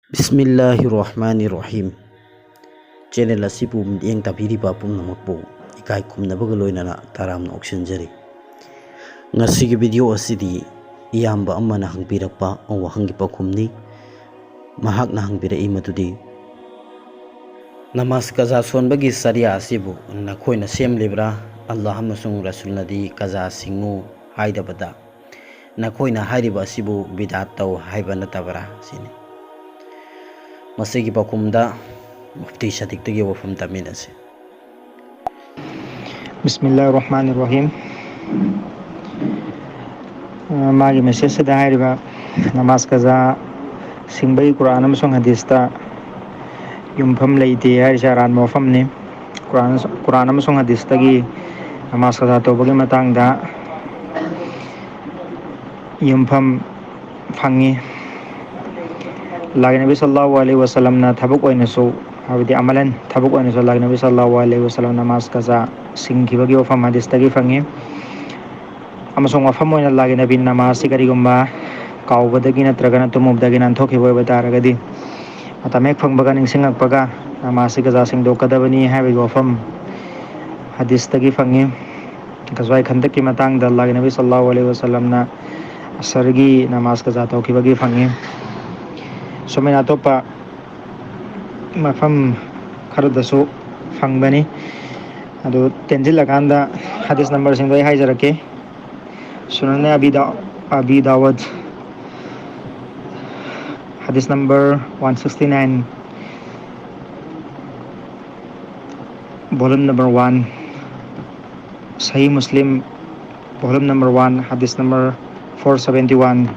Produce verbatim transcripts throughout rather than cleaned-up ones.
ꯕꯤꯁꯃꯤꯜꯂꯥꯍꯤꯔ ꯔꯍꯃꯥꯅꯤꯔ Rahim. Channel ꯑꯁꯤꯕꯨ ꯃꯤꯠꯌꯦꯡ ꯇꯥꯕꯤꯔꯤꯕ ꯄꯨꯝꯅꯃꯛꯄꯨ ꯏꯀꯥꯏ ꯈꯨꯝꯅꯕꯒ ꯂꯣꯏꯅꯅ ꯇꯔꯥꯝꯅ ꯑꯣꯛꯁꯤꯟꯖꯔꯤ꯫ ꯉꯁꯤꯒꯤ ꯚꯤꯗꯤꯑꯣ ꯑꯁꯤꯗꯤ ꯏꯌꯥꯝꯕ ꯑꯃꯅ ꯍꯪꯕꯤꯔꯛꯄ ꯋꯥꯍꯪꯒꯤ ꯄꯥꯎꯈꯨꯝꯅꯤ꯫ ꯃꯍꯥꯛꯅ ꯍꯪꯕꯤꯔꯛꯏ ꯃꯗꯨꯗꯤ, ꯅꯃꯥꯖ ꯀꯖꯥ ꯁꯣꯟꯕꯒꯤ ꯆꯔꯤꯌꯥ ꯑꯁꯤꯕꯨ ꯅꯈꯣꯏꯅ ꯁꯦꯝꯂꯤꯕ꯭ꯔꯥ? ꯑꯜꯂꯥꯍ ꯑꯃꯁꯨꯡ ꯔꯁꯨꯜꯅꯗꯤ ꯀꯖꯥ ꯁꯤꯡꯉꯨ ꯍꯥꯏꯗꯕꯗ ꯅꯈꯣꯏꯅ ꯍꯥꯏꯔꯤꯕ ꯑꯁꯤꯕꯨ ꯕꯤꯗꯥꯠ ꯇꯧ ꯍꯥꯏꯕ ꯅꯠꯇꯕ꯭ꯔꯥ ꯁꯤꯅꯤ꯫ ꯃꯁꯤꯒꯤ ꯄꯥꯎꯈꯨꯝꯗ ꯃꯨꯐꯇꯤ ꯁꯗꯤꯛꯇꯒꯤ ꯋꯥꯐꯝ ꯇꯥꯃꯤꯟꯅꯁꯤ꯫ ꯕꯤꯁꯃꯤꯜꯂꯥꯍꯤꯔ ꯔꯍꯃꯥꯅꯤꯔ ꯔꯍꯤꯝ꯫ ꯑ, ꯃꯥꯒꯤ ꯃꯦꯁꯦꯖꯁꯤꯗ ꯍꯥꯏꯔꯤꯕ ꯅꯃꯥꯖ ꯀꯖꯥ ꯁꯤꯡꯕꯒꯤ ꯀꯨꯔꯥꯟ ꯑꯃꯁꯨꯡ ꯍꯗꯤꯁꯇ ꯌꯨꯝꯐꯝ ꯂꯩꯇꯦ ꯍꯥꯏꯔꯤꯁꯦ ꯑꯔꯥꯟꯕ ꯋꯥꯐꯝꯅꯤ꯫ ꯀꯨꯔꯥꯟ, ꯀꯨꯔꯥꯟ ꯑꯃꯁꯨꯡ ꯍꯗꯤꯁꯇꯒꯤ ꯅꯃꯥꯖ ꯀꯖꯥ ꯇꯧꯕꯒꯤ ꯃꯇꯥꯡꯗ ꯌꯨꯝꯐꯝ ꯐꯪꯉꯤ꯫ ꯂꯥꯒꯤ ꯅꯕꯤ ꯁꯜꯂꯥꯍꯨ ꯑꯂꯩꯍꯤ ꯋꯥꯁꯂꯝꯅ ꯊꯕꯛ ꯑꯣꯏꯅꯁꯨ, ꯍꯥꯏꯕꯗꯤ ꯑꯃꯂꯟ ꯊꯕꯛ ꯑꯣꯏꯅꯁꯨ ꯂꯥꯒꯤ ꯅꯕꯤ ꯁꯜꯂꯥꯍꯨ ꯑꯂꯩꯍꯤ ꯋꯥꯁꯂꯝ ꯅꯃꯥꯖ ꯀꯖꯥ ꯁꯤꯡꯈꯤꯕꯒꯤ ꯋꯥꯐꯝ ꯍꯗꯤꯁꯇꯒꯤ ꯐꯪꯉꯤ꯫ ꯑꯃꯁꯨꯡ ꯋꯥꯐꯝ ꯑꯣꯏꯅ ꯂꯥꯒꯤ ꯅꯕꯤ ꯅꯃꯥꯖꯁꯤ ꯀꯔꯤꯒꯨꯝꯕ ꯀꯥꯎꯕꯗꯒꯤ ꯅꯠꯇ꯭ꯔꯒꯅ ꯇꯨꯝꯃꯨꯕꯗꯒꯤ ꯅꯥꯟꯊꯣꯛꯈꯤꯕ ꯑꯣꯏꯕ ꯇꯥꯔꯒꯗꯤ, ꯃꯇꯝ ꯍꯦꯛ ꯐꯪꯕꯒ ꯅꯤꯡꯁꯤꯡꯂꯛꯄꯒ ꯅꯃꯥꯖꯁꯤ ꯀꯖꯥ ꯁꯦꯡꯗꯣꯛꯀꯗꯕꯅꯤ ꯍꯥꯏꯕꯒꯤ ꯋꯥꯐꯝ ꯍꯗꯤꯁꯇꯒꯤ ꯐꯪꯉꯤ꯫ ꯒꯖꯋꯥꯏ ꯈꯟꯗꯛꯀꯤ ꯃꯇꯥꯡꯗ ꯂꯥꯒꯤ ꯅꯕꯤ ꯁꯜꯂꯥꯍꯨ ꯑꯂꯩꯍꯤ ꯋꯥꯁꯂꯝꯅ ꯑꯁꯔꯒꯤ ꯅꯃꯥꯖ ꯀꯖꯥ ꯇꯧꯈꯤꯕꯒꯤ ꯐꯪꯉꯤ꯫ ꯁꯨꯃꯥꯏꯅ ꯑꯇꯣꯞꯄ ꯃꯐꯝ ꯈꯔꯗꯁꯨ ꯐꯪꯕꯅꯤ꯫ ꯑꯗꯨ ꯇꯦꯟꯁꯤꯜꯂꯀꯥꯟꯗ ꯍꯗꯤꯁ ꯅꯝꯕꯔꯁꯤꯡꯗꯣ ꯑꯩ ꯍꯥꯏꯖꯔꯛꯀꯦ꯫ ꯁꯨꯅꯟ ꯑꯕꯤ ꯗꯥ-, ꯑꯕꯤ ꯗꯥꯋꯠ, ꯍꯗꯤꯁ number one sixty nine, volume number one, ꯁꯍꯤ ꯃꯨꯁꯂꯤꯝ, volume number one, ꯍꯗꯤꯁ ꯅꯝꯕꯔ ꯐꯣꯔ ꯁꯕꯦꯟꯇꯤ ꯋꯥꯟ,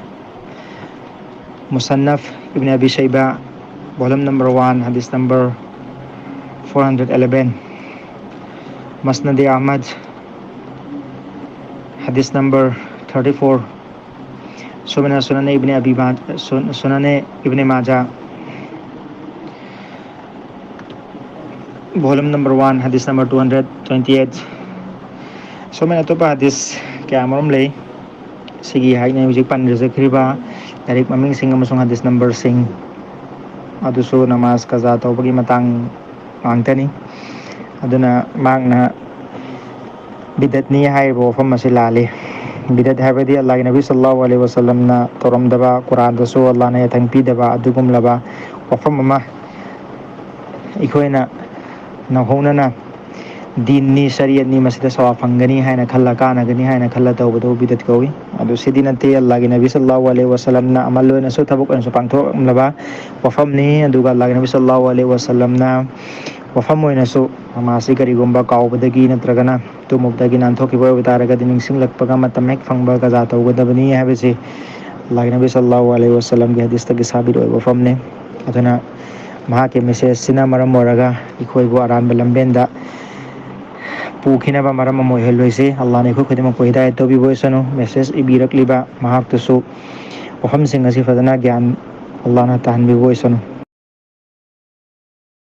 ꯃꯨꯁꯟꯅꯐ ꯏꯕꯅꯦ ꯑꯕꯤ ꯁꯩꯕꯥ, volume number one, ꯍꯗꯤꯁ ꯅꯝꯕꯔ ꯐꯣꯔ ꯍꯟꯗ꯭ꯔꯦꯠ ꯑꯦꯂꯦꯚꯦꯟ, ꯃꯁꯅꯗꯦ ꯑꯍꯃꯗ, ꯍꯗꯤꯁ ꯅꯝꯕꯔ ꯊꯥꯔꯇꯤ ꯐꯣꯔ, ꯁꯨꯃꯥꯏꯅ ꯁꯨꯅꯅꯦ ꯏꯕꯅꯦ ꯑꯕꯤ ꯃꯥ-, ꯁꯨ-, ꯁꯨꯅꯅꯦ ꯏꯕꯅꯦ ꯃꯥꯖꯥ, volume number one, ꯍꯗꯤꯁ number two hundred twenty eight. ꯁꯨꯃꯥꯏꯅ ꯑꯇꯣꯞꯄ ꯍꯗꯤꯁ ꯀꯌꯥ ꯑꯃꯔꯣꯝ ꯂꯩ꯫ ꯁꯤꯒꯤ ꯍꯥꯏꯅ ꯍꯧꯖꯤꯛ ꯄꯟꯖꯈ꯭ꯔꯤꯕ ꯂꯥꯏꯔꯤꯛ ꯃꯃꯤꯡꯁꯤꯡ ꯑꯃꯁꯨꯡ ꯍꯗꯤꯁ ꯅꯝꯕꯔꯁꯤꯡ ꯑꯗꯨꯁꯨ ꯅꯃꯥꯖ ꯀꯖꯥ ꯇꯧꯕꯒꯤ ꯃꯇꯥꯡ ꯉꯥꯛꯇꯅꯤ꯫ ꯑꯗꯨꯅ ꯃꯍꯥꯛꯅ ꯕꯤꯗꯠꯅꯤ ꯍꯥꯏꯔꯤꯕ ꯋꯥꯐꯝ ꯑꯁꯤ ꯂꯥꯜꯂꯤ꯫ ꯕꯤꯗꯠ ꯍꯥꯏꯕꯗꯤ ꯑꯜꯂꯥꯍꯒꯤ ꯅꯕꯤ ꯁꯜꯂꯜꯂꯥꯍꯨ ꯑꯂꯩꯍꯤ ꯋꯥꯁꯂꯝꯅ ꯇꯧꯔꯝꯗꯕ, ꯀꯨꯔꯥꯟꯗꯁꯨ ꯑꯜꯂꯥꯍꯅ ꯌꯥꯊꯪ ꯄꯤꯗꯕ ꯑꯗꯨꯒꯨꯝꯂꯕ ꯋꯥꯐꯝ ꯑꯃ ꯑꯩꯈꯣꯏꯅ ꯅꯧꯍꯧꯅꯅ ꯗꯤꯟꯅꯤ, ꯁꯔꯤꯌꯠꯅꯤ, ꯃꯁꯤꯗ ꯁꯋꯥ ꯐꯪꯒꯅꯤ ꯍꯥꯏꯅ ꯈꯜꯂ, ꯀꯥꯟꯅꯒꯅꯤ ꯍꯥꯏꯅ ꯈꯜꯂ ꯇꯧꯕꯗꯨ ꯕꯤꯗꯠ ꯀꯧꯏ꯫ ꯑꯗꯨ ꯁꯤꯗꯤ ꯅꯠꯇꯦ꯫ ꯑꯜꯂꯥꯍꯒꯤ ꯅꯕꯤ ꯁꯜꯂꯜꯂꯥꯍꯨ ꯑꯂꯩꯍꯤ ꯋꯥꯁꯂꯝꯅ ꯑꯃꯜ ꯑꯣꯏꯅꯁꯨ ꯊꯕꯛ ꯑꯣꯏꯅꯁꯨ ꯄꯥꯡꯊꯣꯛꯂꯝꯂꯕ ꯋꯥꯐꯝꯅꯤ꯫ ꯑꯗꯨꯒ ꯑꯜꯂꯥꯍꯒꯤ ꯅꯕꯤ ꯁꯜꯂꯜꯂꯥꯍꯨ ꯑꯂꯩꯍꯤ ꯋꯥꯁꯂꯝꯅ ꯋꯥꯐꯝ ꯑꯣꯏꯅꯁꯨ ꯅꯃꯥꯖꯁꯤ ꯀꯔꯤꯒꯨꯝꯕ ꯀꯥꯎꯕꯗꯒꯤ ꯅꯠꯇ꯭ꯔꯒꯅ ꯇꯨꯝꯃꯨꯕꯗꯒꯤ ꯅꯥꯟꯊꯣꯛꯈꯤꯕ ꯑꯣꯏꯕ ꯇꯥꯔꯒꯗꯤ ꯅꯤꯡꯁꯤꯡꯂꯛꯄꯒ ꯃꯇꯝ ꯍꯦꯛ ꯐꯪꯕ ꯀꯖꯥ ꯇꯧꯒꯗꯕꯅꯤ ꯍꯥꯏꯕꯁꯤ ꯑꯜꯂꯥꯍꯒꯤ ꯅꯕꯤ ꯁꯜꯂꯜꯂꯥꯍꯨ ꯑꯂꯩꯍꯤ ꯋꯥꯁꯂꯝꯒꯤ ꯍꯗꯤꯁꯇꯒꯤ ꯁꯥꯕꯤꯠ ꯑꯣꯏꯕ ꯋꯥꯐꯝꯅꯤ꯫ ꯑꯗꯨꯅ ꯃꯍꯥꯛꯀꯤ ꯃꯦꯁꯦꯖꯁꯤꯅ ꯃꯔꯝ ꯑꯣꯏꯔꯒ ꯑꯩꯈꯣꯏꯕꯨ ꯑꯔꯥꯟꯕ ꯂꯝꯕꯦꯟꯗ ꯄꯨꯈꯤꯅꯕ ꯃꯔꯝ ꯑꯃ ꯑꯣꯏꯍꯜꯂꯣꯏꯁꯤ꯫ ꯑꯜꯂꯥꯍꯅ ꯑꯩꯈꯣꯏ ꯈꯨꯗꯤꯡꯃꯛꯄꯨ ꯍꯤꯗꯥꯌꯠ ꯇꯧꯕꯤꯕ ꯑꯣꯏꯁꯅꯨ꯫ ꯃꯦꯁꯦꯖ ꯏꯕꯤꯔꯛꯂꯤꯕ ꯃꯍꯥꯛꯇꯨꯁꯨ ꯋꯥꯐꯝꯁꯤꯡ ꯑꯁꯤ ꯐꯖꯅ ꯒ꯭ꯌꯥꯟ ꯑꯜꯂꯥꯍꯅ ꯇꯥꯍꯟꯕꯤꯕ ꯑꯣꯏꯁꯅꯨ꯫